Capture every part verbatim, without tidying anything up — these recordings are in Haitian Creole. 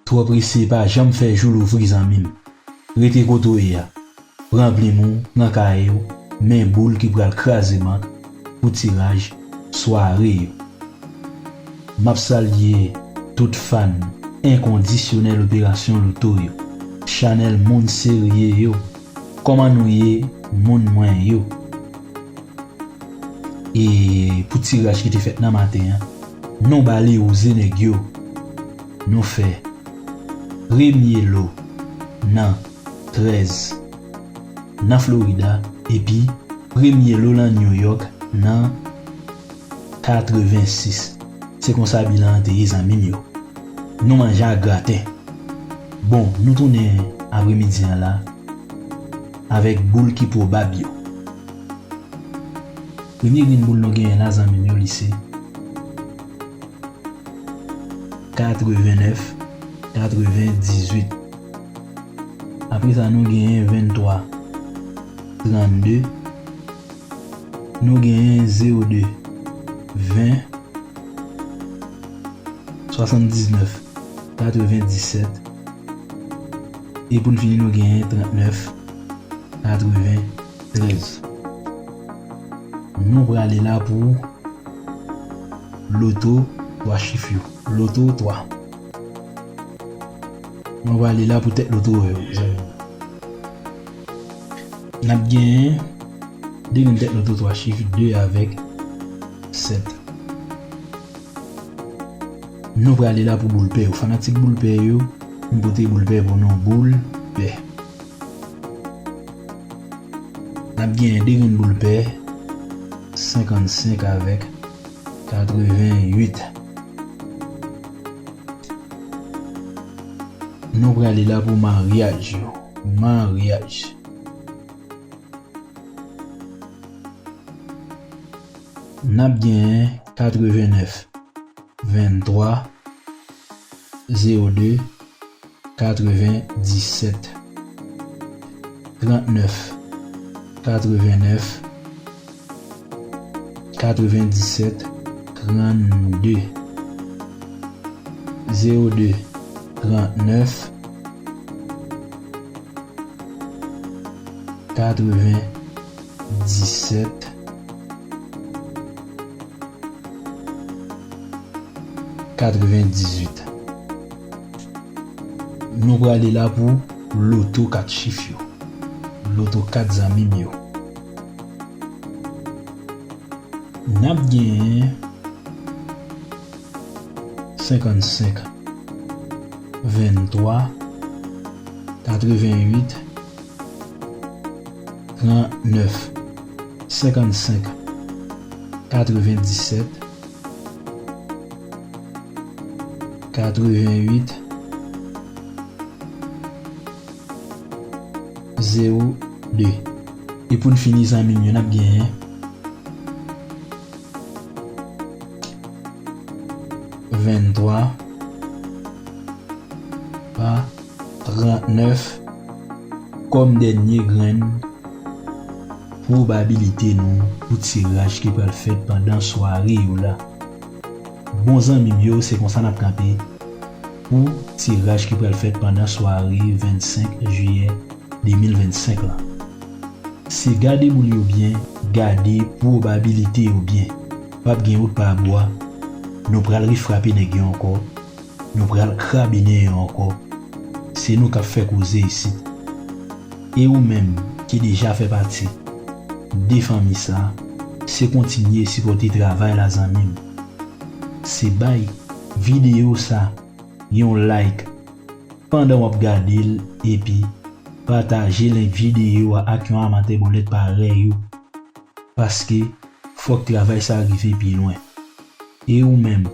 Twò prese pa janm fè jou louvri, zanmi m. Rete kote w ye a. Pran plim ou, pran kaye w, men boul ki pral kraze bank pou tiraj sware yo. M ap salye tout fan enkondisyonèl Operasyon Loto yo, chanèl moun serye yo. Kòman nou ye, moun mwen yo? E pou tiraj ki te fèt nan maten an, nou ba li wouze nèg yo. Nou fè premye lo nan trèz nan Florida, epi premye lo nan New York nan katrevensis. Se konsa bilan an te ye, zanmi m yo. Nou manje a graten. Bon, nou tounen apremidi an la avèk boul ki pwobab yo. Premye grenn boul nou genyen la, zanmi m yo, li se katrevennèf, katrevendizuit. Apre sa, nou genyen venntwa, trannde. Nou genyen zewo de, ven, swasanndiznèf, katrevendisèt. E pou n fini, nou genyen trannèf, katreventrèz. Nou prale la pou loto twa chif yo. Loto twa. Nou prale la pou tèt loto yo, zanmi. N ap genyen de grenn tèt loto twa chif, de avèk sèt. Nou prale la pou boul pè yo. Fanatik boul pè yo, m pote boul pè pou nou, boul pè. N ap genyen de grenn boul pè, senkannsenk avèk katrevenuit. Nou prale la pou maryaj yo. Maryaj. N ap genyen katrevennèf, venntwa, zewo de, katrevendisèt, trannèf, katrevennèf, katrevendisèt, trannde, zewo de, trannèf, katrevendisèt, katrevendizuit. Nou prale la pou loto kat chif yo. Loto kat, zanmi m yo. N ap genyen senkannsenk, venntwa, katrevenuit, trannèf, senkannsenk, katrevendisèt, katrevenuit, zewo de. E pou n fini, zanmi m yo, n ap genyen venntwa pa trannèf kòm dènye grenn pwobabilite nou pou tiraj ki pral fèt pandan sware yo la. Bon, zanmi m yo, se konsa n ap kanpe pou tiraj ki pral fèt pandan sware vennsenk jiyè de mil vennsenk la. Se gade boul yo byen, gade pwobabilite yo byen. P ap gen wout pa bwa. Nou pral refrape nèg yo ankò. Nou pral krabinnen yo ankò. Se nou k ap fè koze isit. E ou menm ki deja fè pati de fanmi sa, se kontinye sipòte travay la, zanmi m. Se bay videyo sa yon like pandan w ap gade l, epi pataje link videyo a ak yon amatè bòlèt parèy ou, paske fòk travay sa rive pi lwen. E ou menm,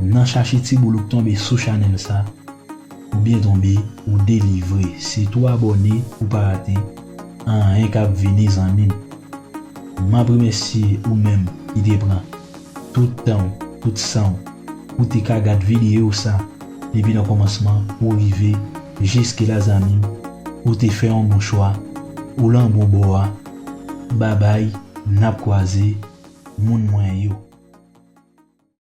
nan chache ti boul ou k tonbe sou chanèl sa, ou byen tonbe, ou delivre. Sitou abòne pou pa rate anyen k ap vini, zanmi m. M ap remèsye ou menm ki te pran tout tan w, tout san w, pou te ka gad videyo sa depi nan kòmansman pou rive jiske la, zanmi m. Ou te fè yon bon chwa, ou lan bon bò a. Babay, n ap kwaze, moun mwen yo.